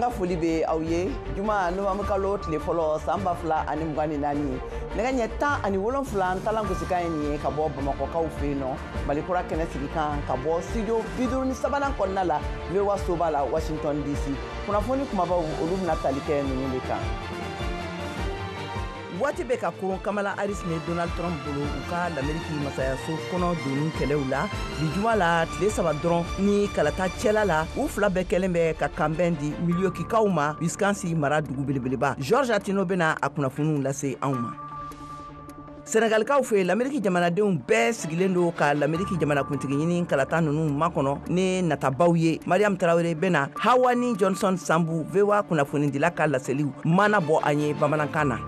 An ka foli bɛ aw ye juma novembre kalo tile fɔlɔ san 2024 ye, nɛgɛ ɲɛ 17, n talan gosikan ye nin ye ka bɔ Bamakɔkaw fɛ yen nɔ, Malikura kɛnɛ sigi kan, ka bɔ studio 53nan kɔnɔna la, VOA soba la, Washington DC. Kunnafoni kumabaw, olu bɛna tali kɛ ninnu de kan. Waati bɛ ka koron Kamala Harris ni Donald Trump bolo u ka Lameriki masayaso kɔnɔ donni kɛlɛw la. Bi juma la, tile 3 dɔrɔn ni kalata cɛla la, u fila bɛɛ kɛlen bɛ ka kanbɛn di Milwaukeekaw ma, Wisconsin mara dugu belebeleba. George Atino bɛna a kunnafoniw lase anw ma. Sɛnɛgalikaw fɛ, Lameriki jamanadenw bɛɛ sigilen don ka Lameriki jamanakuntigi ɲini kalata ninnu makɔnɔ ni natabaw ye. Mariam Tarawele bɛna Hawani Johnson Sambu, VOA kunnafonidila, ka laseliw mana bɔ an ye bamanankan na.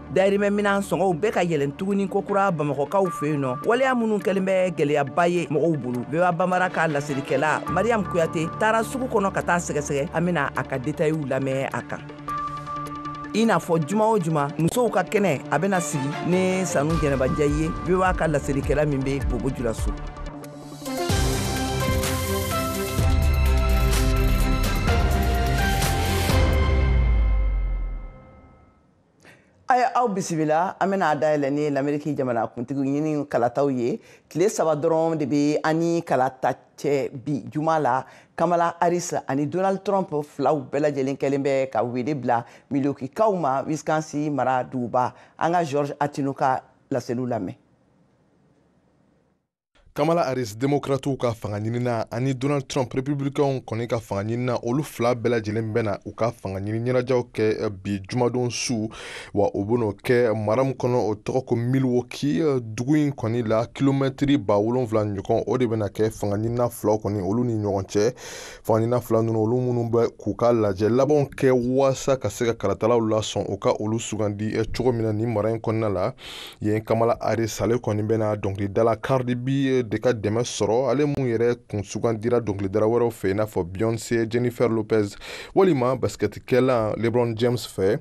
Dayirimɛ minan sɔngɔw bɛɛ ka yɛlɛn tuguni kokura Bamakɔkaw fɛ yen nɔ, waleya minnu kɛlen bɛ gɛlɛyaba ye mɔgɔw bolo. VOA Bambara ka laselikɛla Mariam Kuyate taara sugu kɔnɔ ka taa sɛgɛsɛgɛ. An bɛna a ka détailw lamɛn a kan. I n'a fɔ juma o juma, musow ka kɛnɛ, a bɛna sigi ni Sanu Jɛnɛbajɛ ye, VOA ka laselikɛla min bɛ Bobo Julaso. A ye aw bisimila. An bɛna dayɛlɛ ni Lameriki jamana kuntigi ɲini kalataw ye. Tile 3 dɔrɔn de bɛ ani kalata cɛ. Bi juma la, Kamala Harris ani Donald Trump filaw bɛɛ lajɛlen kɛlen bɛ ka wele bila Milwaukeekaw ma, Wisconsin mara duguba. An ka George Atino ka laseliw lamɛn. Kamala Harris, Demokratiw ka fanga ɲinina, ani Donald Trump, Republicain kɔni ka fanga ɲinina, olu fila bɛɛ lajɛlen bɛna u ka fanga ɲini ɲɛnajɛw kɛ bi jumadon su. Wa u bɛn'o kɛ mara min kɔnɔ, o tɔgɔ ko Milwaukee. Dugu in kɔni la, kilomɛtiri 7000 ɲɔgɔn, o de bɛna kɛ fanga ɲinina filaw kɔni olu ni ɲɔgɔn cɛ. Fanga ɲinina fila ninnu, olu minnu bɛ k'u ka lajɛ labanw kɛ waasa ka se ka kalatalaw lasɔn u ka olu sugandi cogo min na nin mara in kɔnɔna la yen. Kamala Harris, ale kɔni bɛna dɔnkilidala Cardi B de ka dɛmɛ sɔrɔ, ale mun yɛrɛ kun sugandira dɔnkilidala wɛrɛw fɛ, i n'a fɔ Beyonce, Jennifer Lopez walima basketikɛla LeBron James fɛ.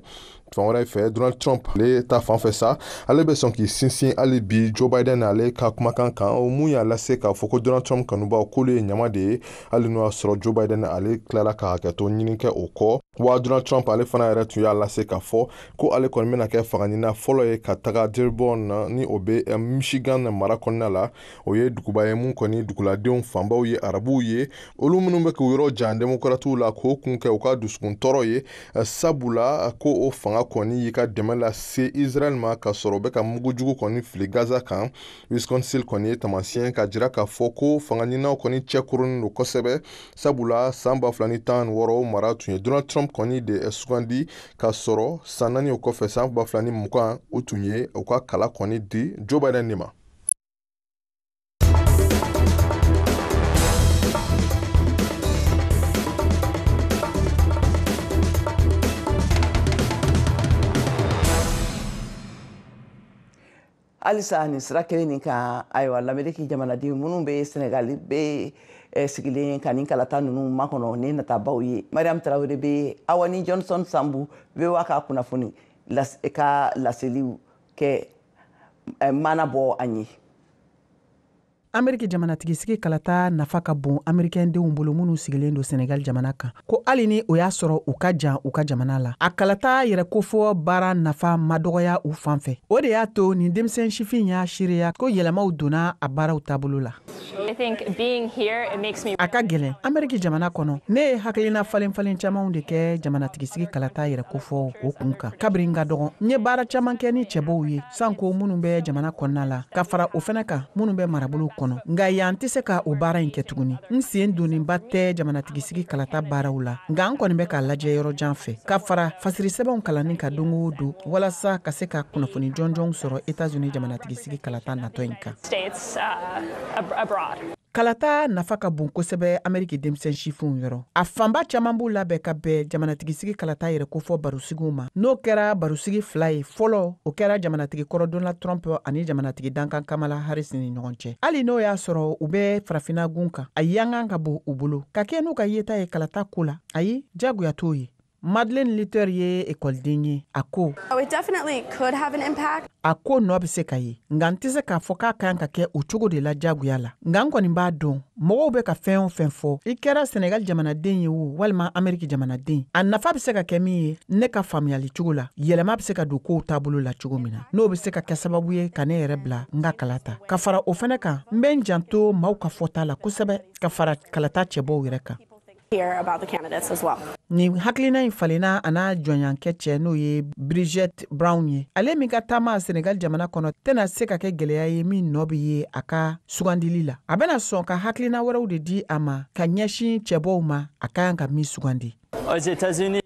Fan wɛrɛ fɛ, Donald Trump ale ta fan fɛ sa, ale bɛ sɔn k'i sinsin hali bi Joe Biden ale ka kumakan kan, o mun y'a lase k'a fɔ ko Donald Trump kanubaw k'olu ye ɲama de ye, hali n'o y'a sɔrɔ Joe Biden ale tilala ka hakɛto ɲini kɛ o kɔ. Wa Donald Trump ale fana yɛrɛ tun y'a lase k'a fɔ ko ale kɔni bɛna kɛ fanga ɲinina fɔlɔ ye ka taga Dearborn, ni o bɛ Michigan mara kɔnɔna la. O ye duguba ye mun kɔni duguladenw fanbaw ye arabuw ye, olu minnu bɛ k'u yɔrɔ jan Demokratiw la k'o kun kɛ u ka dusukun tɔɔrɔ ye, sabula ko o fanga kɔni y'i ka dɛmɛ lase Israël ma ka sɔrɔ u bɛ ka mugujugu kɔni fili Gaza kan. Wisconsin kɔni ye taamasiyɛn ka jira k'a fɔ ko fanga ɲininaw kɔni cɛ koronnen don kosɛbɛ, sabula san 2016 mara tun ye Donald Trump kɔni de sugandi, ka sɔrɔ san 4 o kɔfɛ, san 2020, o tun ye u ka kala kɔni di Joe Biden de ma. Halisa nin sira kelen nin kan, ayiwa, Lameriki jamanaden minnu bɛ Senegali bɛ sigilen ka nin kalata ninnu makɔnɔ ni natabaw ye. Mariam Tarawele bɛ Awani Johnson Sambu, VOA ka kunnafoni ka laseliw kɛ mana bɔ an ye. Ameriki jamanatigisigi kalata nafa ka bon Amerikɛndenw bolo minnu sigilen don Senegal jamana kan, ko hali ni o y'a sɔrɔ u ka jan u ka jamana la, a kalata yɛrɛ kofɔ baara nafa ma dɔgɔya u fan fɛ. O de y'a to nin denmisɛn sifin y'a seereya ko yɛlɛmaw donna a baaraw taabolo la. A ka gɛlɛn Ameriki jamana kɔnɔ. Ne ye hakilina falen falen camanw de kɛ jamanatigisigi kalata yɛrɛ kofɔ o kun kan kabiri n ka dɔgɔn. N ye baara caman kɛ ni cɛbɔw ye, sanko minnu bɛ jamana kɔnɔna la, ka fara o fɛnɛ kan minnu bɛ marabolow kɔnɔ. Nka yan tɛ se ka o baara in kɛ tuguni. N sen donnenba tɛ jamanatigisigi kalata baaraw la, nka n kɔni bɛ k'a lajɛ yɔrɔ jan fɛ, ka fara fasiri sɛbɛnw kalanni ka don o don walasa ka se ka kunnafoni jɔnjɔnw sɔrɔ Etats-Unis jamanatigisigi kalata natɔ in kan. Kalata nafa ka bon kosɛbɛ Ameriki denmisɛn sifinw yɔrɔ. A fanba caman b'u labɛn ka bɛn jamanatigisigi kalata yɛrɛ kofɔ barosigiw ma. N'o kɛra barosigi fila ye, fɔlɔ o kɛra jamanatigi kɔrɔ Donald Trump ani jamanatigi dankan Kamala Harris ni ɲɔgɔn cɛ. Hali n'o y'a sɔrɔ u bɛ farafinna gun kan, a yangan ka bon u bolo ka kɛ n'u ka yeta ye kalata ko la. Ayi, jagoya t'o ye. Madeleine Luther ye ekɔliden ye. A ko, a ko nɔ bɛ se ka ye, nka n tɛ se k'a fɔ k'a kan ka kɛ o cogo de la jagoya la. Nka n kɔni b'a dɔn, mɔgɔw bɛ ka fɛn o fɛn fɔ, i kɛra Senegal jamanaden ye o walima Ameriki jamanaden, a nafa bɛ se ka kɛ min ye ne ka faamuyali cogo la, yɛlɛma bɛ se ka don kow taabolo la cogo min na, n'o bɛ se ka kɛ sababu ye ka ne yɛrɛ bila n ka kala ta. Ka fara o fɛnɛ kan, n bɛ n janto maaw ka fɔta la kosɛbɛ, ka fara kalata cɛbɔw yɛrɛ kan. Nin hakilina in falenna a n'a jɔnyankɛ cɛ, n'o ye Bridget Brown ye. Ale min ka taama Senegal jamana kɔnɔ tɛna se ka kɛ gɛlɛya ye min nɔ bɛ ye a ka sugandili la. A bɛna sɔn ka hakilina wɛrɛw de di a ma ka ɲɛsin cɛbɔw ma, a ka kan ka min sugandi.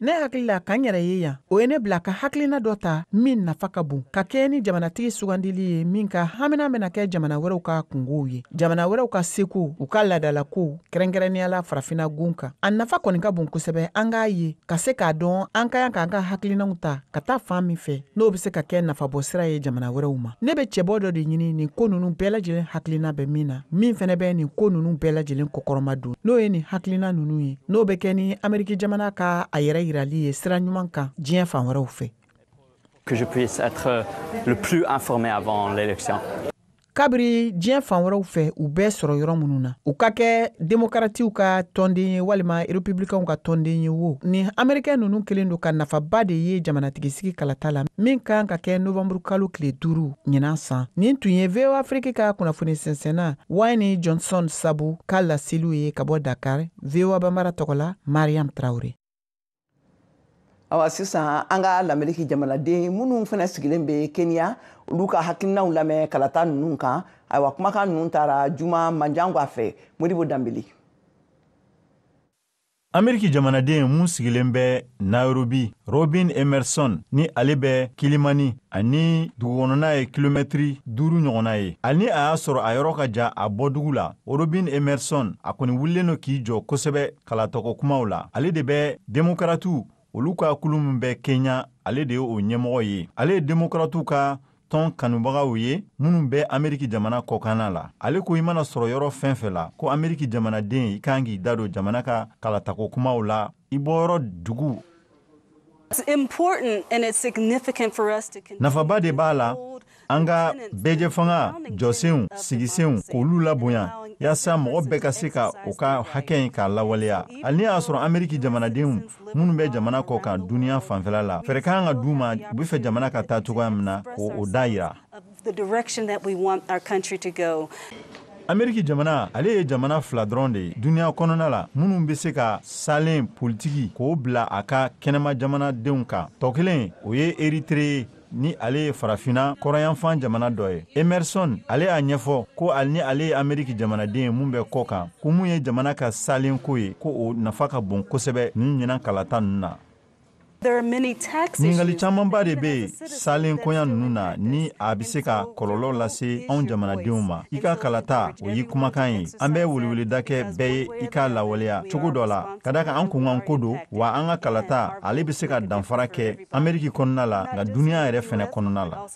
Ne hakili la, k'an yɛrɛ ye yan, o ye ne bila ka hakilina dɔ ta min nafa ka bon, ka kɛɲɛ ni jamanatigi sugandili ye min ka hamina bɛna kɛ jamana wɛrɛw ka kungow ye, jamana wɛrɛw ka seko, u ka laadalakow, kɛrɛnkɛrɛnnenya la farafinna gun kan. A nafa kɔni ka bon kosɛbɛ an k'a ye ka se k'a dɔn an ka kan k'an ka hakilinaw ta ka taa fan min fɛ, n'o bɛ se ka kɛ nafabɔ sira ye jamana wɛrɛw ma. Ne bɛ cɛbɔ dɔ de ɲini nin ko ninnu bɛɛ lajɛlen hakilina bɛ min na, min fɛnɛ bɛ nin ko ninnu bɛɛ lajɛlen kɔkɔrɔma don, n'o ye nin hakilina ninnu ye, n'o bɛ kɛ ni Ameriki jamana ka a yɛrɛ yirali ye sira ɲuman kan diɲɛ fan wɛrɛw fɛ. Que je puisse être le plus informé avant l'élection. Kabiri diɲɛ fan wɛrɛw fɛ, u bɛɛ sɔrɔ yɔrɔ minnu na, u ka kɛ Demokaratiw ka tɔnden ye walima Republicainw ka tɔnden ye wo, ni Américain ninnu kelen don ka nafaba de ye jamanatigisigi kalata la min kan ka kɛ novembre kalo tile 5 ɲinan san. Nin tun ye VOA Afrique ka kunnafoni sɛnsɛnna Wayne Johnson Sabu ka laseliw ye ka bɔ Dakar, VOA Bambara tɔgɔ la, Mariam Traoré. Awa, sisan an ka Lameriki jamanaden minnu fana sigilen bɛ Kenya, olu ka hakilinaw lamɛn kalata ninnu kan. Ayiwa, kumakan ninnu taara Juma Manjango fɛ. Modibo Danbele. Ameriki jamanaden mun sigilen bɛ Nairobi, Robin Emerson, ni ale bɛ Kilimani ani dugukɔnɔna ye kilomɛtiri 5 ɲɔgɔnna ye, ani a y'a sɔrɔ a yɔrɔ ka jan a bɔdugu la, Robin Emerson a kɔni wulilen don k'i jɔ kosɛbɛ kalatɔgɔ kumaw la. Ale de bɛ Demokaratiw olu ka kulu min bɛ Kenya, ale de ye o ɲɛmɔgɔ ye. Ale ye Demokaratiw ka tɔn kanubagaw ye minnu bɛ Ameriki jamana kɔkanna la. Ale ko i mana sɔrɔ yɔrɔ fɛn fɛn la ko Ameriki jamanaden, i kan k'i da don jamana ka kalatako kumaw la, i bɔyɔrɔ dugu. Nafaba de b'a la an ka bɛɛjɛfanga jɔsenw, sigisenw, k'olu labonya yaasa mɔgɔ bɛɛ ka se ka o ka hakɛ in k'a lawaleya. Hali ni y'a sɔrɔ Ameriki jamanadenw minnu bɛ jamana kɔ kan duniɲa fanfɛla la, fɛɛrɛ kan ka d'u ma, u bɛ fɛ jamana ka taa cogoya min na, k'o da yira. Ameriki jamana, ale ye jamana fila dɔrɔn de ye duniɲa kɔnɔna la minnu bɛ se ka salen politiki k'o bila a ka kɛnɛma jamanadenw kan. Tɔ kelen, o ye Eritere ye, ni ale ye farafinna kɔrɔyanfan jamana dɔ ye. Emerson, ale y'a ɲɛfɔ ko hali ni ale ye Ameriki jamanaden ye mun bɛ kɔ kan, ko mun ye jamana ka salen ko ye, ko o nafa ka bon kosɛbɛ nin ɲinan kalata ninnu na. Ɲininkali camanba de bɛ yen salen koɲa ninnu na, ni a bɛ se ka kɔlɔlɔ lase anw jamanadenw ma. I ka kalata, o y'i kumakan ye. An bɛ weleweleda kɛ bɛɛ ye i k'a lawaleya cogo dɔ la, ka da kan an kunkan ko don wa. An ka kalata, ale bɛ se ka danfara kɛ Ameriki kɔnɔna la, nka duniɲa yɛrɛ fɛnɛ kɔnɔna la.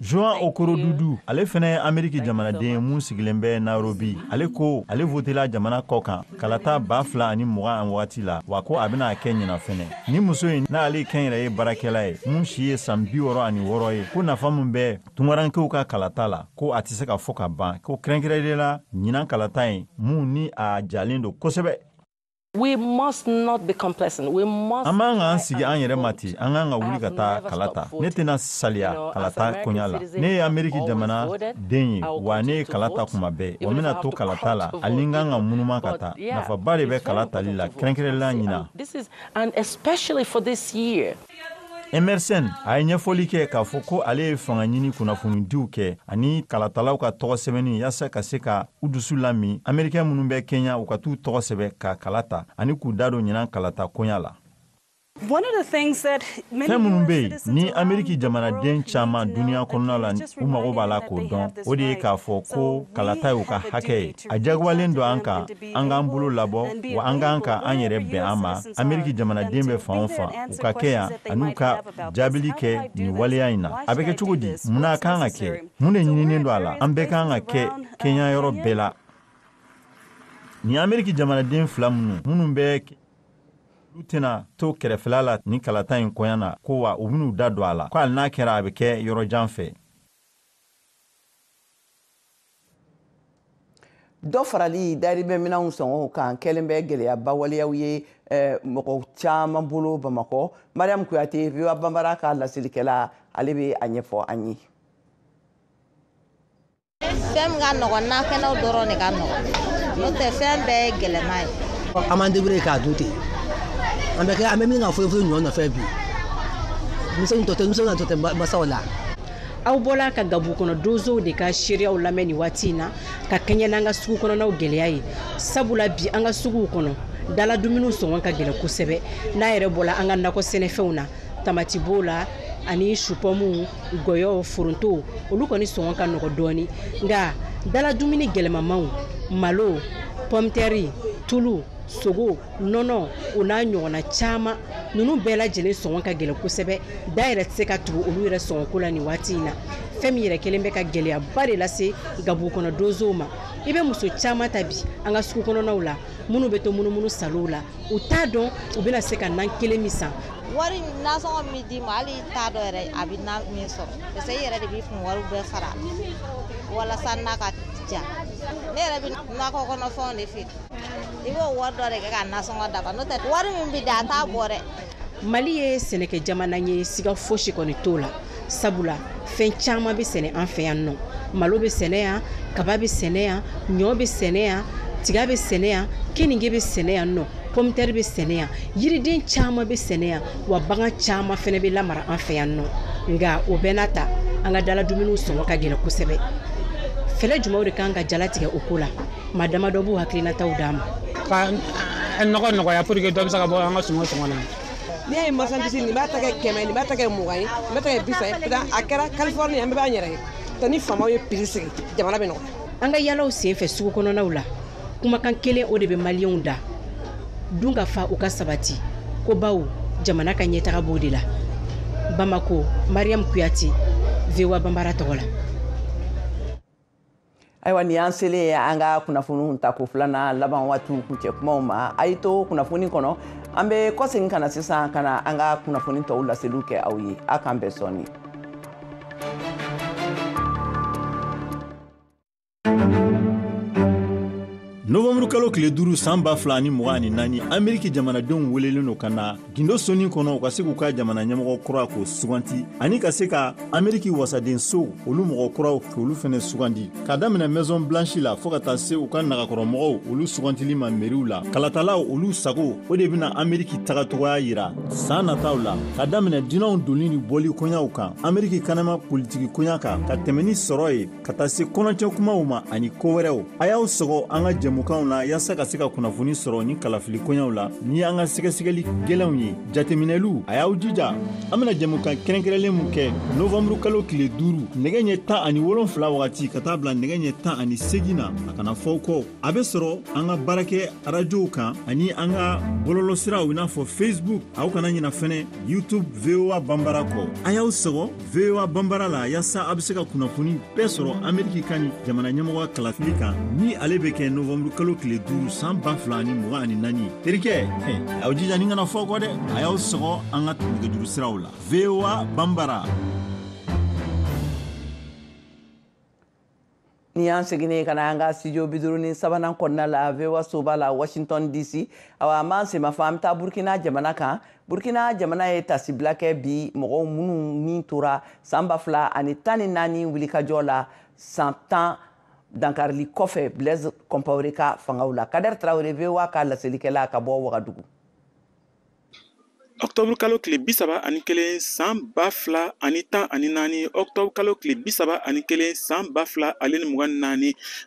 Joan Okorodudu, ale fɛnɛ ye Ameriki jamanaden mun sigilen bɛ Nairobi. Ale ko ale votela jamana kɔ kan kalata 2020 wagati la, wa ko a bɛna kɛ ɲina fɛnɛ. Ni muso in, n'ale kɛnyɛrɛye baarakɛla ye mun si ye san 66 ye, ko nafa min bɛ tungarankew ka kalata la, ko a tɛ se ka fɔ ka ban, ko kɛrɛnkɛrɛnnen la ɲinan kalata in mun ni a jalen don kosɛbɛ. An b'an k'an sigi an yɛrɛ ma ten, an k'an ka wuli ka taa kala ta. Ne tɛna saliya kalata koɲa la. Ne ye Ameriki jamana den ye wa, ne ye kala ta kuma bɛɛ, wa n bɛna to kala ta la, hali ni n kan ka munuma ka taa. Nafaba de bɛ kala tali la, kɛrɛnkɛrɛnla ɲinan. Emerson a ye ɲɛfɔli kɛ k'a fɔ ko ale ye fanga ɲini kunnafonidiw kɛ ani kalatalaw ka tɔgɔ sɛbɛnni, yaasa ka se ka u dusu lami Amerikɛn minnu bɛ Kenya, u ka t'u tɔgɔ sɛbɛ ka kala ta ani k'u da don ɲinan kalata koɲa la. Fɛn minnu bɛ yen ni Ameriki jamanaden caman duniɲa kɔnɔna la, u mago b'a la k'o dɔn, o de ye k'a fɔ ko kalata y'u ka hakɛ ye. A jagoyalen don an kan an k'an bolo labɔ, wa an k'an ka an yɛrɛ bɛn an ma. Ameriki jamanaden bɛ fan o fan, u ka kɛ yan ani u ka jaabili kɛ nin waleya in na. A bɛ kɛ cogo di? Munna a kan ka kɛ? Mun de ɲininen don a la? An bɛɛ kan ka kɛ Kenya yɔrɔ bɛɛ la. Nin Ameriki jamanaden fila minnu bɛ Olu tɛna to kɛrɛfɛla la ni kalata in kɔɲa na, ko wa u bɛn'u da don a la, ko hali n'a kɛra a bɛ kɛ yɔrɔ jan fɛ. Dɔ farali dayirimɛminɛnw sɔngɔw kan kɛlen bɛ gɛlɛyaba waleyaw ye mɔgɔ caman bolo Bamakɔ. Mariam Kuyate, VOA Banbara ka laselikɛla, ale bɛ a ɲɛfɔ an ye. Fɛn min ka nɔgɔn, na kɛnɛw dɔrɔn de ka nɔgɔn, n'o tɛ fɛn bɛɛ ye gɛlɛma ye. An b'an débrouiller k'a dun ten, an bɛ kɛ an bɛ min ka foyi foyi ɲɔ nɔfɛ bi, denmisɛnnin tɔ tɛ, denmisɛnnin tɔ tɛ masaw la. Aw bɔla ka gabu kɔnɔ donsow de ka seereyaw lamɛn nin waati in na ka kɛɲɛ n'an ka sugu kɔnɔnaw gɛlɛya ye. Sabula bi an ka suguw kɔnɔ, dala dumuniw sɔngɔ ka gɛlɛn kosɛbɛ. N'a yɛrɛ bɔla an ka nakɔ sɛnɛfɛnw na, tamati b'o la ani supɔmuw, gɔyɔ, forontow, olu kɔni sɔngɔ ka nɔgɔ dɔɔni. Nka dala dumuni gɛlɛmamaw, malo, pɔmutɛri, tulu, sogo, nɔnɔ, o n'a ɲɔgɔnna caman, ninnu bɛɛ lajɛlen sɔngɔ ka gɛlɛn kosɛbɛ. Da yɛrɛ tɛ se ka tugu olu yɛrɛ sɔngɔko la nin waati in na. Fɛn min yɛrɛ kɛlen bɛ ka gɛlɛyaba de lase gabu kɔnɔ donsow ma. I bɛ muso caman ta bi an ka sugu kɔnɔnaw la, minnu bɛ to munumunu salow la, u t'a dɔn u bɛna se ka nan kelen min san. Wari nasɔngɔ min d'i ma, hali i t'a dɔn yɛrɛ a bɛ na min sɔrɔ, parce que i yɛrɛ de b'i kun wariw bɛɛ fara walasa n'a ka ja. Ne yɛrɛ bɛ nakɔ kɔnɔfɛnw de feere, i b'o wari dɔ de kɛ ka nasɔngɔ dafa, n'o tɛ wari min bɛ di a t'a bɔ dɛ. Mali ye sɛnɛkɛ jamana ye, siga fosi kɔni t'o la. Sabula fɛn caman bɛ sɛnɛ an fɛ yan nɔ. Malo bɛ sɛnɛ yan, kaba bɛ sɛnɛ yan, ɲɔ bɛ sɛnɛ yan, tiga bɛ sɛnɛ yan, keninge bɛ sɛnɛ yan nɔ, pɔmutɛri bɛ sɛnɛ yan, yiriden caman bɛ sɛnɛ yan, wa bagan caman fɛnɛ bɛ lamara an fɛ yan nɔ. Nka o bɛɛ n'a ta, an ka dala dumuniw sɔngɔ ka gɛlɛn kosɛbɛ. Fɛlɛ jumɛnw de kan ka jalatigɛ o ko la? Maa damadɔ b'u hakilinataw d'an ma. Ka nɔgɔ nɔgɔya pour que dɔ bɛ se ka bɔ an ka sɔngɔ na. N'i y'a ye marchandise nin b'a ta kɛ 100, nin b'a ta kɛ 20 ye, nin b'a ta kɛ 30 ye, a kɛra Californie, an bɛɛ b'an yɛrɛ ye. Tɛ ni faamaw ye prix sigi, jamana bɛ nɔgɔya. An ka yalaw senfɛ sugu kɔnɔnaw la, kumakan kelen o de bɛ maliyɛnw da: dun ka fa u ka sabati, ko bawo jamana ka ɲɛtaga b'o de la. Bamako, Mariam Kuyate, VOA Banbara tɔgɔ la. Ayiwa, nin y'an selen ye an ka kunnafoniw tako filanan laban waatiw kuncɛ kumaw ma. A y'i to kunnafoni kɔnɔ, an bɛ kɔsegin ka na sisan ka na an ka kunnafoni tɔw laseliw kɛ aw ye. A k'an bɛn sɔɔni. Novembre kalo tile 5 san 2024, Ameriki jamanadenw welelen don ka na gindo soni kɔnɔ, u ka se k'u ka jamana ɲɛmɔgɔ kura k'o suganti, ani ka se ka Ameriki wasadenso olu mɔgɔ kuraw k'olu fɛnɛ sugandi, k'a daminɛ Maison Blanche la fɔɔ ka taa se u ka nagakɔrɔmɔgɔw olu sugantili ma meriw la. Kalatalaw olu sago o de bɛna Ameriki tagacogoya yira san nataw la, ka daminɛ dunanw donni ni bɔli koɲaw kan, Ameriki kanama politiki koɲa kan, ka tɛmɛ ni sɔrɔ ye, ka taa se kɔnɔcɛ kumaw ma ani ko wɛrɛw. A y'aw sɔgɔ an ka jɛmukanw na yaasa ka se ka kunnafoni sɔrɔ ni kalafili koɲaw la ni an ka sɛgɛsɛgɛli gɛlɛnw ye, jateminɛliw. A y'aw jija, an bɛna jɛmukan kɛrɛnkɛrɛnlen mun kɛ novembre kalo tile 5 nɛgɛ ɲɛ 17 wagati ka taa bila nɛgɛ ɲɛ 18 na, a kana fɔ kɔ. A bɛ sɔrɔ an ka baarakɛ arajow kan ani an ka bɔlɔlɔsiraw i n'a fɔ Facebook. Aw kana ɲina fɛnɛ YouTube VOA Banbara kɔ. A y'aw sɔgɔ VOA Banbara la yaasa a bɛ se ka kunnafoni bɛɛ sɔrɔ Ameriki kan ni jamana ɲɛmɔgɔ kalafili kan, ni ale bɛ kɛ novembre kalo tile 5 san 2024. Terikɛ, aw jija ni kana fɔ kɔ dɛ. A y'aw sɔgɔ an ka nɛgɛjuru siraw la. VOA Banbara. Ni y'an seginnen ka na an ka studio 53nan kɔnɔna la, VOA soba la, Washington DC. Awa, an b'an senma fɔ, an bɛ taa Burkina jamana kan. Burkina jamana ye tasibila kɛ bi mɔgɔw minnu ni tora san 2014 wulikajɔ la, san 10 dankarili kɔfɛ Blaise Compaoré ka fangaw la. Kader Traoré, VOA ka laselikɛla ka bɔ Wagadugu. Octobre kalo tile 31 san 2014, octobre kalo tile 31 san 2024,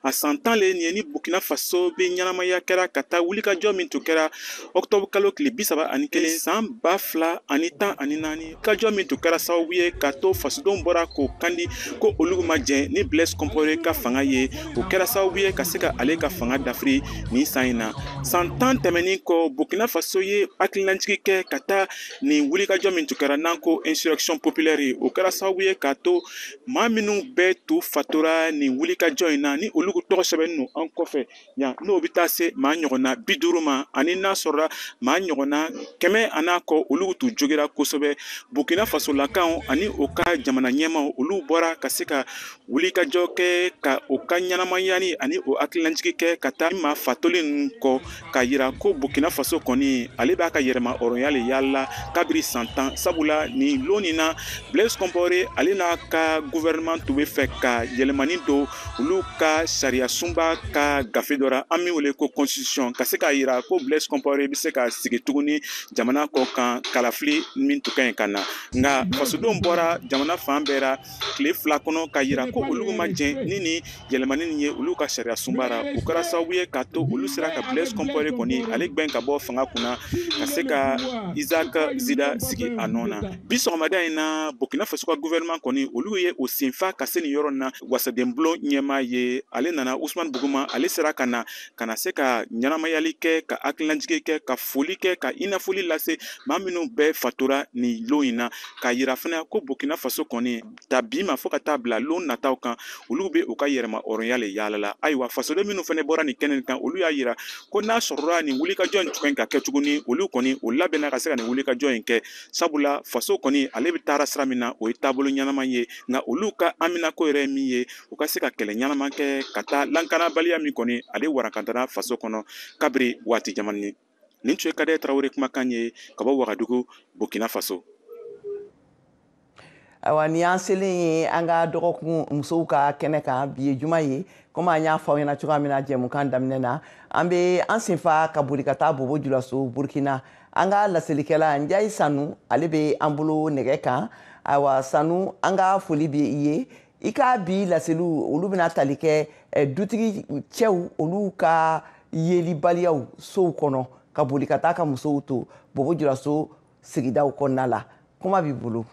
a san 10 le nin ye ni Burkina Faso bɛ ɲɛnamaya kɛra ka taa wulikajɔ min tun kɛra octobre kalo tile 31 san 2014, kajɔ min tun kɛra sababu ye ka to fasodenw bɔra k'o kandi ko olu ma jɛn ni Blaise Compaoré ka fanga ye. O kɛra sababu ye ka se ka ale ka fanga dafiri nin san in na. San 10 tɛmɛnen kɔ, Burkina Faso ye hakilinajigi kɛ ka taa ka nin wulikajɔ min tun kɛra n'an ko insurrection populaire ye, o kɛra sababu ye k'a to maa minnu bɛɛ tun fatura nin wulikajɔ in na, ni olu tɔgɔ sɛbɛnnen don an kɔfɛ yan, n'o bɛ taa se maa ɲɔgɔnna 50 ma, ani n'a sɔrɔla maa ɲɔgɔnna 100 a n'a kɔ, olu tun jogira kosɛbɛ. Burkina Faso lakaw ani o ka jamana ɲɛmaaw, olu bɔra ka se ka wulikajɔ kɛ ka o ka ɲɛnamayani ani o hakililajigi kɛ ka taa maa fatolen ninnu kɔ, k'a yira ko Burkina Faso kɔni ale b'a ka yɛrɛma hɔrɔnya le yaala kabiri san 10. Sabula nin lon nin na, Blaise Compaoré ale n'a ka gouvernement tun bɛ fɛ ka yɛlɛmani don olu ka sariya sunba ka gafe dɔ ra, an min wele ko constitution, ka se k'a yira ko Blaise Compaoré bɛ se ka sigi tuguni jamana kɔ kan kalafili min tun ka ɲi ka na. Nka fasodenw bɔra jamana fan bɛɛ ra tile 2 kɔnɔ ka yira ko olu ma jɛn ni yɛlɛmani nin ye olu ka sariya sunba ra. O kɛra sababu ye k'a to olu sera ka Blaise Compaoré kɔni ale gbɛn ka bɔ fanga kunna ka se ka Isaac Zida sigi a nɔ na. Bi sɔgɔmada in na, Burkina Faso ka gouvernement kɔni olu ye o senfa ka se nin yɔrɔ in na. Wasadenbulon ɲɛmaa ye ale nana, Usman Buguma, ale sera ka na se ka ɲɛnamayali kɛ, ka hakililajigi kɛ, ka foli kɛ, ka inafoli lase maa minnu bɛɛ fatura nin lon in na, k'a yira fana ko Burkina Faso kɔni ta bi ma fo ka taa bila lon nataw kan, olu bɛ u ka yɛrɛma hɔrɔnya le yaala la. Ayiwa, fasoden minnu fana bɔra nin kɛnɛ kan, olu y'a yira ko n'a sɔrɔla nin wulikajɔ in tun ka kɛ tuguni, olu kɔni o labɛnna ka se ka nin wulikajɔ in kɛ. Sabula faso kɔni ale bɛ taara sira min na, o ye taabolo ɲɛnama ye, nka olu ka aminako yɛrɛ min ye, u ka se ka kɛlɛ ɲɛnama kɛ ka taa lankanabaliya min kɔni ale warakantara faso kɔnɔ kabiri waati jamani. Nin tun ye Kadɛ Tarawele kumakan ye ka bɔ Wagadugu, Burkina Faso. Ayiwa, nin y'an selen ye an ka dɔgɔkun musow ka kɛnɛ kan. Bi ye juma ye, komi an y'a fɔ aw ɲɛna cogoya min na jɛmukan daminɛ na, an bɛ an senfa ka boli ka taa Bobo Julaso, Burkina. An ka laselikɛla Njayi Sanu, ale bɛ an bolo nɛgɛ kan. Ayiwa Sanu, an ka foli bɛ i ye. I ka bi laseliw, olu bɛna tali kɛ dutigi cɛw olu ka yelibaliyaw sow kɔnɔ ka boli ka taa ka musow to Bobo Julaso sigidaw kɔnɔna la. Kuma b'i bolo.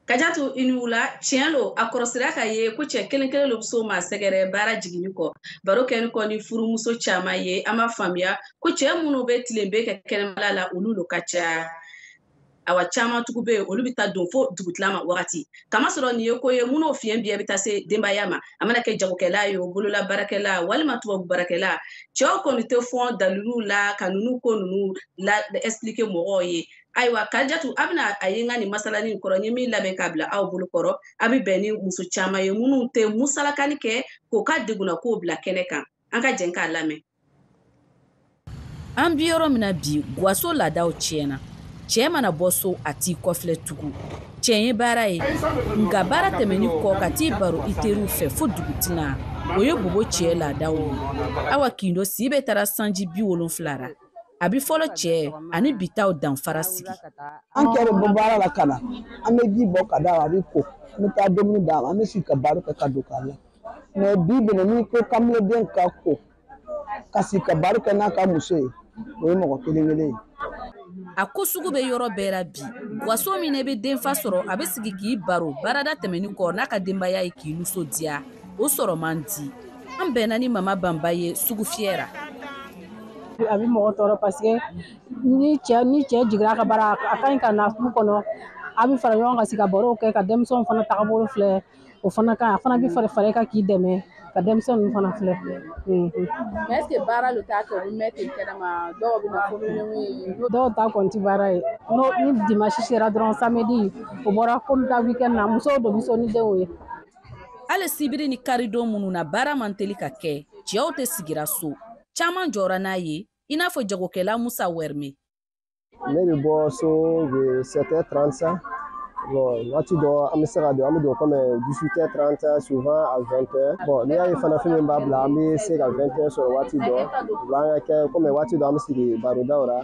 Kajatu, i ni wula. Tiɲɛ lo, a kɔrɔsira ka ye ko cɛ kelen kelen lo bɛ s'o ma sɛgɛrɛ baara jiginni kɔ. Baro kɛni kɔ ni furumuso caman ye, an b'a faamuya ko cɛ minnu bɛ tilen bɛ kɛ kɛnɛmala la, olu lo ka ca. Awa, caman tugu bɛ yen, olu bɛ taa don fo dugutila ma wagati. Kamasɔrɔ nin ye ko ye minnu fiɲɛ biyɛ bɛ taa se denbaya ma, a mana kɛ jagokɛla ye o, bolola baarakɛla walima tubabu baarakɛla, cɛw kɔni tɛ fɔn daliluw la ka ninnu ko ninnu la expliquer mɔgɔw ye. Ayiwa Kajatu, a bɛna a ye n ka nin masalani in kɔrɔ, n ye min labɛn k'a bila aw bolo kɔrɔ, a bɛ bɛn ni muso caman ye minnu tɛ musalakani kɛ k'o ka degunna kow bila kɛnɛ kan. An ka jɛn k'a lamɛn. An bi yɔrɔ min na bi, guwaso laadaw tiɲɛna. Cɛ mana bɔ so, a t'i kɔfilɛ tugun. Cɛ ye baara ye, nka baara tɛmɛni kɔ ka t'i baro i teriw fɛ fo dugutina, o ye Bobo cɛ laadaw ye. Awa Kindo si bɛ taara sanji 70 ra. A bɛ fɔlɔ cɛ ani bitaw danfara sigi. An kɛra bɔ baara la ka na, an bɛ ji bɔ ka d'a ma, a bɛ ko, an bɛ taa dumuni d'a ma, an bɛ sigi ka baro kɛ ka don k'a la. Mɛ bi bɛnɛ n'i ko kameleden ka ko ka sigi ka baro kɛ n'a ka muso ye, o ye mɔgɔ kelen kelen ye. A ko sugu bɛ yɔrɔ bɛɛ la bi. Guwaso min bɛ denfa sɔrɔ, a bɛ sigi k'i baro baarada tɛmɛni kɔ n'a ka denbaya ye k'i nisɔndiya, o sɔrɔ man di. An bɛnna ni Mama Banba ye sugu fiyɛ ra. A bɛ mɔgɔ tɔɔrɔ parce que ni cɛ jiginra ka baara, a ka ɲi ka na sugu kɔnɔ, a bɛ fara ɲɔgɔn kan sigi ka barow kɛ, ka denmisɛnw fana tagabolo filɛ, o fana ka ɲi. A fana bɛ fara kan k'i dɛmɛ ka denmisɛnw ninnu fana filɛ. Mais est-ce que baara lo t'a kɛ, o bɛ mɛn ten kɛnɛma, dɔw bɛ na fo ye? Dɔw ta kɔni tɛ baara ye. Ni dimanche sera dɔrɔn, samedi o bɔra ko n bɛ taa weekend na, musow de bɛ so ni denw ye. Hali sibiri ni karidon minnu na baara man teli ka kɛ, cɛw tɛ sigira so. Caman jɔra n'a ye, i n'a fɔ jagokɛla Musa Wɛrɛme. Ne bɛ bɔ so de 7h30. Bon, waati dɔ an bɛ se ka don, an bɛ don comme 18h30, souvent à 20h. Bon, n'i y'a ye fana fɛn min b'a bila, an bɛ se ka 20h sɔrɔ waati dɔ. O b'an ka kɛ comme waati dɔ an bɛ sigi barodaw la,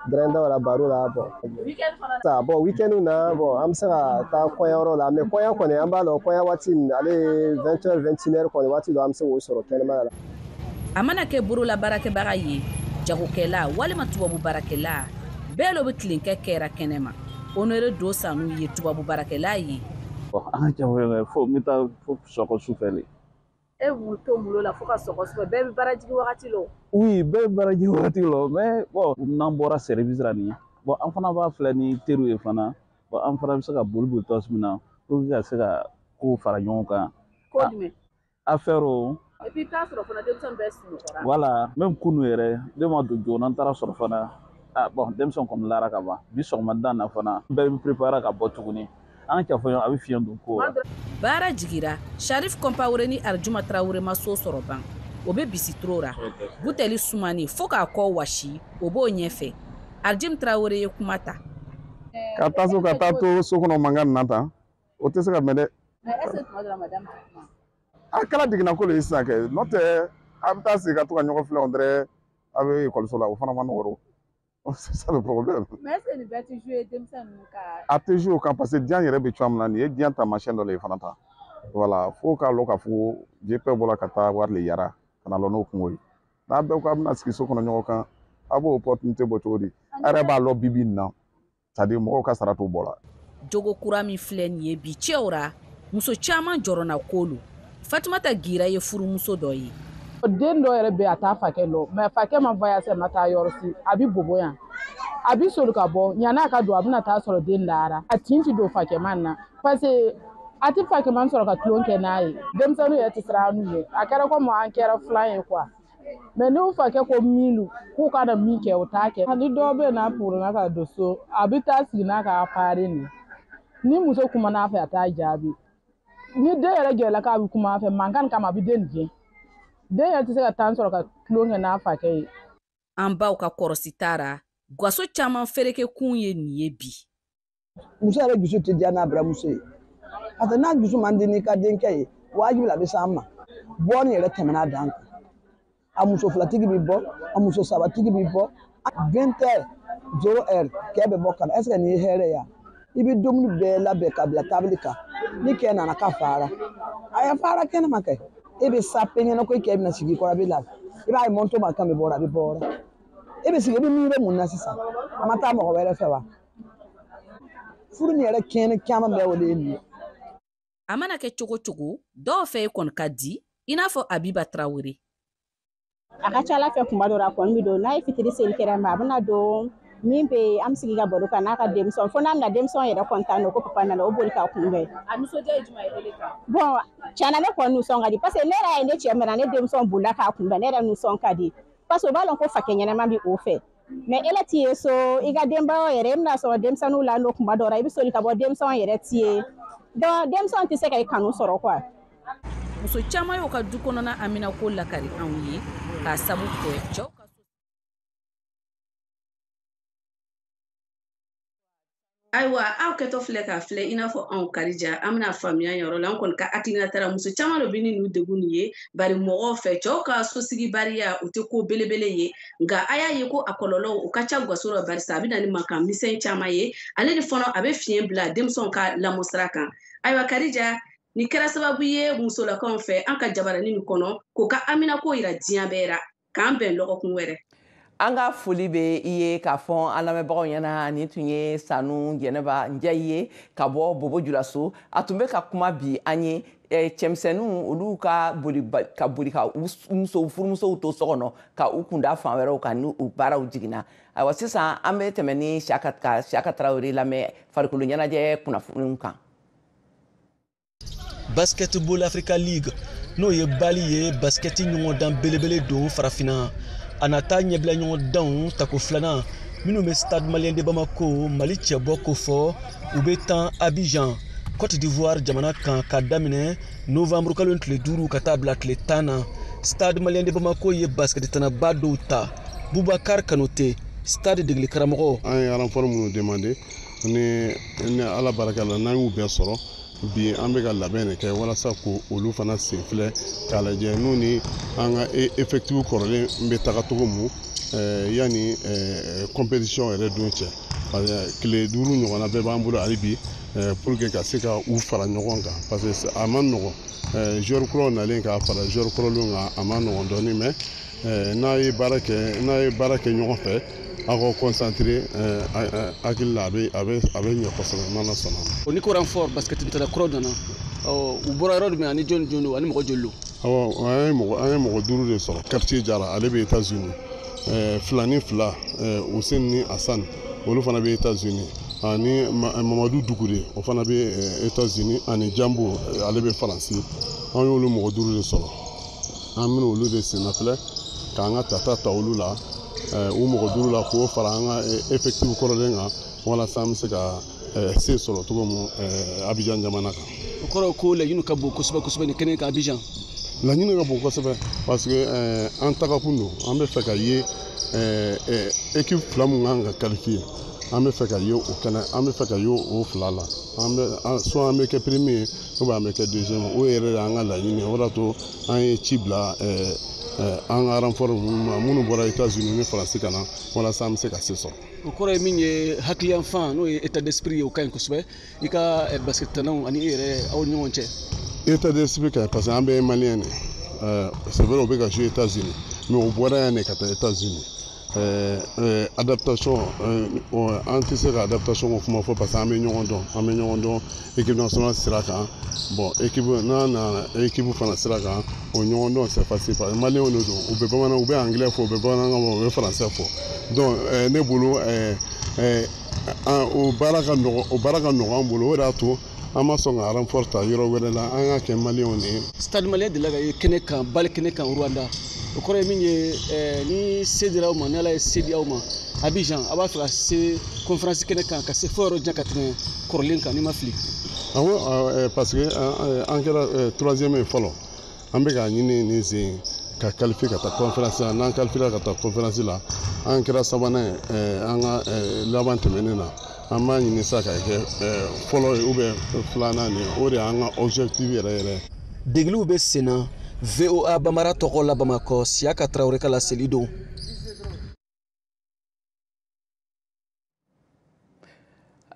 gɛrɛndaw la, baro la. Bon, bon week-end na, bon an bɛ se ka taa kɔɲɔyɔrɔ la, mais kɔɲɔ kɔni an b'a lɔn kɔɲɔ waati ale ye 20h 21h kɔni, waati dɔ an bɛ se k'o sɔrɔ kɛnɛma la. A mana kɛ bolola baarakɛbaga ye, jagokɛla walima tubabu baarakɛla, bɛɛ lo bɛ tilen kɛ kɛra kɛnɛ ma. Honore Do Sanu ye tubabu baarakɛla ye. An ka jago fo n bɛ taa fo sɔgɔ sufɛ de. E b'u to mun la fo ka sɔgɔ sufɛ, bɛɛ bɛ baara jigin wagati la. Oui, bɛɛ bɛ baara jigin wagati la, mais bon n'an bɔra service la nin ye, Bon, an fana b'a filɛ ni teriw ye fana. Bon, an fana bɛ se ka boli boli tɔsi min na pour que ka se ka kow fara ɲɔgɔn kan. Ko jumɛn? Affaire o. Et puis i bɛ taa sɔrɔ fana denmisɛnw bɛɛ sunɔgɔra. Voilà, même kunu yɛrɛ, ne ma don joona, n taara sɔrɔ fana. Ah bon, denmisɛnw kɔni lara ka ban. Bi sɔgɔmada na fana, bɛɛ bɛ préparer ka bɔ tuguni. An cɛ fɔ a bɛ fiɲɛ don ko la. Baara jigira, Sharif Kɔnpawore ni Arijuma Tarawele ma so sɔrɔ ban. O bɛ bisitoro ra. Butɛli sumani fo k'a kɔ wasi, o b'o ɲɛfɛ. Arijim Tarawele ye kuma ta. Ka taa so, ka taa to so kɔnɔ mankan na tan, o tɛ se ka mɛn dɛ. Mais est-ce que tuma dɔ la madame tɛ kuma? A kɛra jiginna ko de ye sisan kɛ, n'o tɛ a bɛ taa sigi ka to ka ɲɔgɔn filɛ, on dirait a bɛ ekɔliso la, o fana ma nɔgɔn. C'est ça le problème. Mais est-ce que nin bɛɛ tɛ jouer denmisɛn ninnu ka? A tɛ jouer o kan parce que diɲɛ yɛrɛ bɛ cogoya min na, nin ye diɲɛ taamasiyɛn dɔ de ye fana tan. Voilà, fo k'a lɔn k'a fɔ ko JP bɔra ka taa wari le yara ka na lɔ n'o kungo ye. N'a bɛɛ ko a bɛna sigi so kɔnɔ ɲɔgɔn kan, a b'o opportunité bɔ cogo di? A yɛrɛ b'a lɔn bi bi in na, c'est à dire mɔgɔw ka sara t'o bɔ la. Jogo kura min filɛ nin ye bi cɛw ra, muso caman jɔrɔna ko lo. Fatumata Gira ye furumuso dɔ ye. Den dɔ yɛrɛ bɛ a t'a fakɛ lɔ, mais fakɛ ma voyage, a ma taa yɔrɔ si, a bɛ bobo yan, a bɛ soli ka bɔ yan'a ka don, a bɛna taa sɔrɔ den lara, a tin ti don fakɛman na parce que a tɛ fakɛman sɔrɔ ka tulon kɛ n'a ye. Denmisɛnninw yɛrɛ tɛ siran n'u ye, a kɛra komi an kɛra filan ye quoi. Mais n'u fakɛ ko min k'u ka na min kɛ, o t'a kɛ. Ni dɔw bɛ yen n'a purunna ka don so, a bɛ taa sigi n'a ka appareil nin, ni muso kumana a fɛ, a t'a jaabi. Ni den yɛrɛ gɛrɛla k'a bɛ kuma a fɛ, mankan kama a bɛ den gɛn. Den yɛrɛ tɛ se ka temps sɔrɔ ka tulon kɛ n'a fakɛ ye. An baw ka kɔrɔsi taara, gaso caman fereke kun ye nin ye bi. Muso yɛrɛ dusu tɛ diya n'a buramuso ye, parce que n'a dusu man di n'i ka denkɛ ye, wajibi la a bɛ s'an ma. Bɔnni yɛrɛ tɛmɛna a dan kan. A muso filatigi bɛ bɔ, a muso sabatigi bɛ bɔ. 20 heures 0 heure kɛ bɛ bɔ ka na. Est ce que nin ye hɛrɛ ye wa? I bɛ dumuni bɛɛ labɛn ka bila tabili kan, ni kɛ nana ka fara, a ye fara kɛnɛma kɛ. E bɛ sape ɲɛna ko i kɛ bɛna sigi i kɔrɔ, a bɛ lafiya. I b'a ye mɔntɔ ma kan bɛ bɔra, a bɛ bɔra. E bɛ sigi, i bɛ miiri mun na sisan? A ma taa mɔgɔ wɛrɛ fɛ wa? Furu nin yɛrɛ tiɲɛni caman bɛɛ o de ye nin ye. A mana kɛ cogo cogo, dɔw fɛ e kɔni ka di, i n'a fɔ Abiba Tarawele. A ka ca Ala fɛ kuma dɔ la, a kɔni bɛ don n'a ye fitiri seli kɛrɛ ma, a bɛna don min bɛ an bɛ sigi ka baro kan n'a ka denmisɛnw, fo n'a bɛna denmisɛnw yɛrɛ kɔntan don ko papa nana, o boli k'a kunbɛn. A nisɔndiya ye jumɛn ye ele kan? Bon, tiɲɛna ne kɔni nisɔn ka di parce que ne yɛrɛ ye ne cɛ mɛna, ne denmisɛnw bolila k'a kunbɛn, ne yɛrɛ nisɔn ka di parce que o b'a dɔn ko fakɛ ɲɛnama bɛ o fɛ. Mais ele t'i ye so, i ka denbayaw yɛrɛ, i bɛna sɔrɔ denmisɛnninw la n'o kuma dɔ la, i bɛ soli ka bɔ denmisɛnw yɛrɛ t'i ye, donc denmisɛnw tɛ se ka i kanu sɔrɔ quoi. Muso caman y'o ka du kɔnɔna aminako lakari anw ye k'a sabu kɛ cɛw ka. Ayiwa, aw kɛtɔ filɛ k'a filɛ i n'a fɔ anw Karija, an bɛna faamuya yɔrɔ la, an kɔni ka hakilina taara muso caman dɔ bɛ ni ninnu degun nin ye, bari mɔgɔw fɛ cɛw ka sosigibaliya o tɛ ko belebele ye, nka a y'a ye ko a kɔlɔlɔw o ka ca gaso la, barisa a bɛ na ni mankan misɛn caman ye, ale ni fana a bɛ fiɲɛ bila denmisɛnw ka lamɔ sira kan. Ayiwa Karija, nin kɛra sababu ye musolakaw fɛ an ka jabaranin nin kɔnɔ k'o ka aminako yira diɲɛ bɛɛ la, k'an bɛn lɔgɔkun wɛrɛ. An ka foli bɛ i ye k'a fɔ an lamɛnbagaw ɲɛna, nin tun ye Sanu Jɛnɛba Njayi ye ka bɔ Bobo Julaso. A tun bɛ ka kuma bi an ye cɛmisɛnninw olu ka boli ka musow furumusow to so kɔnɔ ka u kunda fan wɛrɛw kan ni u baaraw jiginna. Ayiwa sisan an bɛ tɛmɛ ni Siyaka Tarawele lamɛn farikolo ɲɛnajɛ kunnafoniw kan. Basketball Africa League n'o ye Bali ye, basketi ɲɔgɔndan belebele don farafinna. A nata ɲɛbila ɲɔgɔndanw tako filanan minnu bɛ Stade Malien de Bamako Mali cɛbɔ kofɔ, u bɛ tan Abidjan, Côte d'Ivoire jamana kan ka daminɛ novembre kalo tile 5 ka taa bila tile 10 na. Stade Malien de Bamako ye baskettanaba dɔw ta. Boubacar Kanote, stade degeli karamɔgɔ. An ye renfort minnu demandé ni Ala barika la n'an y'u bɛɛ sɔrɔ bi, an bɛ ka labɛn de kɛ walasa k'olu fana sen filɛ k'a lajɛ n'u ni an ka effectif kɔrɔlen bɛ taga cogo mun yanni compétition yɛrɛ don cɛ, parce que tile 5 ɲɔgɔnna bɛɛ b'an bolo hali bi pour que ka se ka u fara ɲɔgɔn kan, parce que a man nɔgɔn joueur kuraw nalen k'a fara joueur kɔrɔlenw kan, a man nɔgɔn dɔɔnin, mais n'a ye baara kɛ ɲɔgɔn fɛ, aw ka concentré hakili la, a bɛ ɲɛ kosɛbɛ n'Ala sɔnna ma. Ni ko renfort basket kuraw nana, u bɔra yɔrɔ jumɛn ani jɔn jɔn don ani mɔgɔ joli don? Awɔ, an ye mɔgɔ 5 de sɔrɔ. Quartier Jara, ale bɛ États-Unis, 2 ni 2, Hussein ni Hassan, olu fana bɛ États-Unis, ani Mamadu Dugure, o fana bɛ États-Unis, ani Jambo, ale bɛ Faransi. An y'olu mɔgɔ 5 de sɔrɔ. An bɛna olu de senna filɛ k'an ka tata ta olu la, u mɔgɔ 5 la, k'o fara an ka effectif kɔrɔlen kan walasa an bɛ se ka se sɔrɔ cogo min Abidjan jamana kan. O kɔrɔ ko laɲini ka bon kosɛbɛ kosɛbɛ nin kɛnɛ kan Abidjan. Laɲini ka bon kosɛbɛ parce que an tagakun don, an bɛ fɛ ka ye équipe 2 mun kan ka qualifier, an bɛ fɛ ka ye o kɛnɛ, an bɛ fɛ ka ye o 2 la. An bɛ soit an bɛ kɛ premier ou bien an bɛ kɛ deuxième, o yɛrɛ de y'an ka laɲini ye. O de y'a to an ye ci bila an ka renfort ninnu ma minnu bɔra États-Unis ni Faransi ka na walasa an bɛ se ka se sɔrɔ. O kɔrɔ ye min ye, hakiliyanfan n'o ye état d'esprit ye, o ka ɲi kosɛbɛ i ka basket-tannaw ani i yɛrɛ aw ni ɲɔgɔn cɛ. État d'esprit ka ɲi parce que an bɛɛ ye malien de ye. C'est vrai, o bɛ ka jouer États-Unis, mais o bɔra yan de ka taa États-Unis. Adaptation, an tɛ se ka adaptation ko kuma fɔ parce que an bɛ ɲɔgɔn dɔn, an bɛ ɲɔgɔn dɔn équipe nationale sira kan. Bon, équipe n'an nana équipe fana sira kan, o ɲɔgɔn dɔn c'est facile parce que maliyɛnw de don, u bɛ bamanan, u bɛ anglais fɔ, u bɛ bamanankan fɔ, u bɛ français fɔ. Donc ne bolo o baara ka nɔgɔn, o baara ka nɔgɔn an bolo. O de y'a to an ma sɔn ka renfort ta yɔrɔ wɛrɛ la, an k'a kɛ maliyɛnw de ye. Stade Malien delila ka ye kɛnɛ kan, bali kɛnɛ kan Rwanda. O kɔrɔ ye min ye, ni se dira aw ma, ni Ala ye se di aw ma Abidjan, a b'a fɛ ka se conférence kɛnɛ kan, ka se fo yɔrɔ jan ka tɛmɛ kɔrɔlen kan, n'i ma fili. Awɔ, parce que an kɛra 3e ye fɔlɔ. An bɛ k'a ɲini nin sen ka qualifier ka taa conférence la. N'an qualifiera ka taa conférence la, an kɛra 3nan ye an ka laban tɛmɛnen na. An b'a ɲini sa ka kɛ fɔlɔ ye ou bien 2nan nin ye. O de y'an ka objectif yɛrɛ yɛrɛ. Degeliw bɛ sen na. VOA Bambara tɔgɔ la Bamakɔ, Siyaka Tarawele ka laseli don.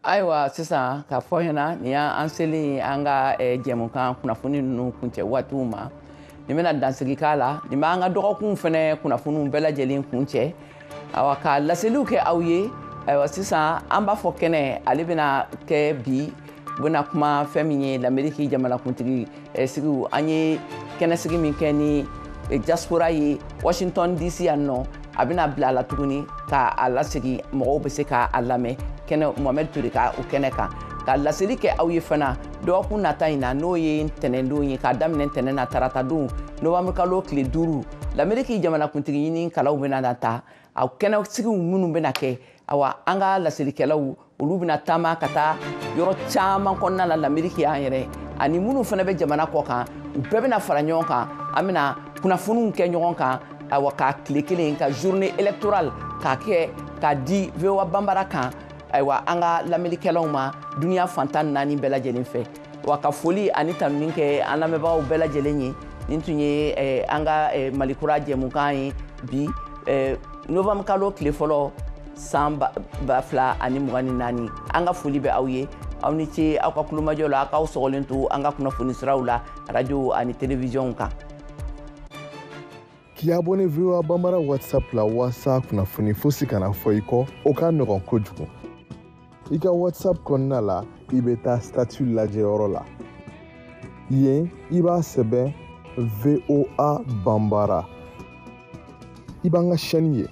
Ayiwa, sisan k'a fɔ ɲɛna, nin y'an selen an ka jɛmukan kunnafoni ninnu kuncɛ waatiw ma. Nin bɛna dansigi k'a la, nin b'an ka dɔgɔkun fɛnɛ kunnafoniw bɛɛ lajɛlen kuncɛ. Ayiwa, ka laseliw kɛ aw ye. Ayiwa, sisan an b'a fɔ kɛnɛ ale bɛna kɛ bi, u bɛna kuma fɛn min ye Lameriki jamanakuntigi sigiw. An ye kɛnɛsigi min kɛ ni diaspora ye Washington DC yan nɔ, a bɛna bila a la tuguni k'a lasegi, mɔgɔw bɛ se k'a lamɛn kɛnɛ Mohamed Toure ka o kɛnɛ kan. Ka laseli kɛ aw ye fana dɔgɔkun nata in na, n'o ye ntɛnɛndon ye, k'a daminɛ ntɛnɛn na taratadon novembre kalo tile 5, Lameriki jamanakuntigi ɲini kalaw bɛna na ta. A kɛnɛsigiw minnu bɛna kɛ, awa an ka laselikɛlaw olu bɛna taama ka taa yɔrɔ caman kɔnɔna la Lameriki y'an yɛrɛ, ani minnu fana bɛ jamana kɔ kan, u bɛɛ bɛna fara ɲɔgɔn kan. An bɛna kunnafoniw kɛ ɲɔgɔn kan, awa ka tile kelen ka journée électorale k'a kɛ k'a di VOA Bambara kan, ayiwa an ka lamɛnnikɛlaw ma duniya fantan 4 bɛɛ lajɛlen fɛ. Wa ka foli ani tanuni kɛ an lamɛnbagaw bɛɛ lajɛlen ye. Nin tun ye an ka Malikura jɛmukan ye bi novembre kalo tile fɔlɔ san 2024. An ka foli bɛ aw ye, aw ni ce aw ka kulomajɔ la, k'aw sɔgɔlen to an ka kunnafoni siraw la radio ani télévision kan. K'i abonné VOA Bambara WhatsApp la walasa kunnafoni fosi kana fɔ i kɔ, o ka nɔgɔn kojugu. I ka WhatsApp kɔnɔna la, i bɛ taa statut lajɛyɔrɔ la. Yen, i b'a sɛbɛn VOA Bambara. I b'an ka chaîne ye.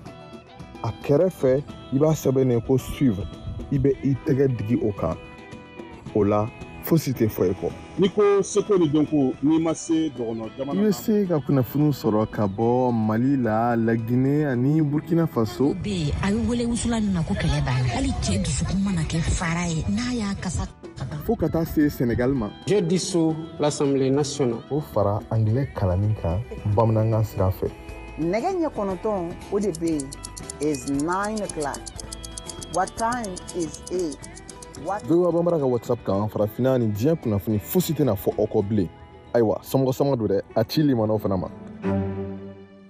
A kɛrɛfɛ, i b'a sɛbɛn ko suivre. I bɛ i tɛgɛ digi o kan. O la, fosi tɛ fɔ i kɔ. N'i ko seko ni dɔnko, n'i ma se dɔgɔnɔ jamana I bɛ se ka kunnafoniw sɔrɔ ka bɔ Mali la, Laginɛ ani Burkina Faso. Bɛ yen, a bɛ wele wusulan min na ko kɛlɛ b'a la. Hali cɛ dusukun mana kɛ fara ye, n'a y'a kasa fo ka taa se Senegal ma. Je dissous l'Assemblée nationale. O fara anglais kalanni kan bamanankan sira fɛ. Nɛgɛ ɲɛ 9 o de bɛ yen is 9 o'clock. What time is it? VOA Bambara ka WhatsApp kan, farafinna ni diɲɛ kunnafoni fosi tɛna fɔ aw kɔ bilen. Ayiwa, somɔgɔ sama don dɛ, a ci limanaw fana ma.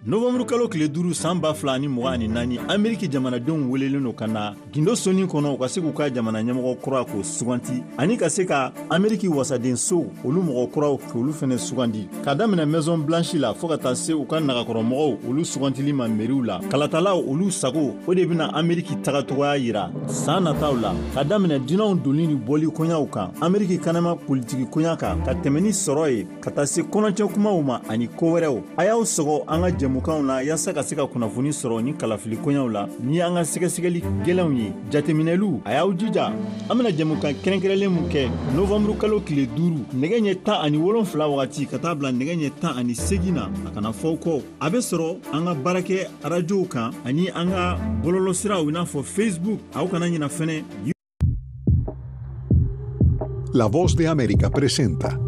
Novembre kalo tile 5 san 2024, Ameriki jamanadenw welelen don ka na gindo soni kɔnɔ, u ka se k'u ka jamana ɲɛmɔgɔ kura k'o suganti, ani ka se ka Ameriki wasadenso olu mɔgɔ kuraw k'olu fɛnɛ sugandi, k'a daminɛ Maison Blanche la fɔɔ ka taa se u ka nagakɔrɔmɔgɔw olu sugantili ma meriw la. Kalatalaw olu sago o de bɛna Ameriki tagacogoya yira san nataw la, k'a daminɛ dunanw donni ni bɔli koɲaw kan, Ameriki kanama politiki koɲa kan, ka tɛmɛ ni sɔrɔ ye, ka taa se kɔnɔcɛ kumaw ma ani ko wɛrɛw. A y'aw sɔgɔ an ka jɛmu jɛmukanw na yaasa ka se ka kunnafoni sɔrɔ ni kalafili koɲaw la ni an ka sɛgɛsɛgɛli gɛlɛnw ye, jateminɛliw. A y'aw jija, an bena jɛmukan kɛrɛnkɛrɛnlen mun kɛ novanburu kalo tile 5, nɛgɛ ɲɛ 17 wagati ka taa bila nɛgɛ ɲɛ 18 na, a kana fɔ kɔ. A be sɔrɔ an ka baarakɛ arajow kan ani an ka bɔlɔlɔsiraw, i n'a fɔ Facebook. Aw kana ɲina fɛnɛ. La Voz de América presenta.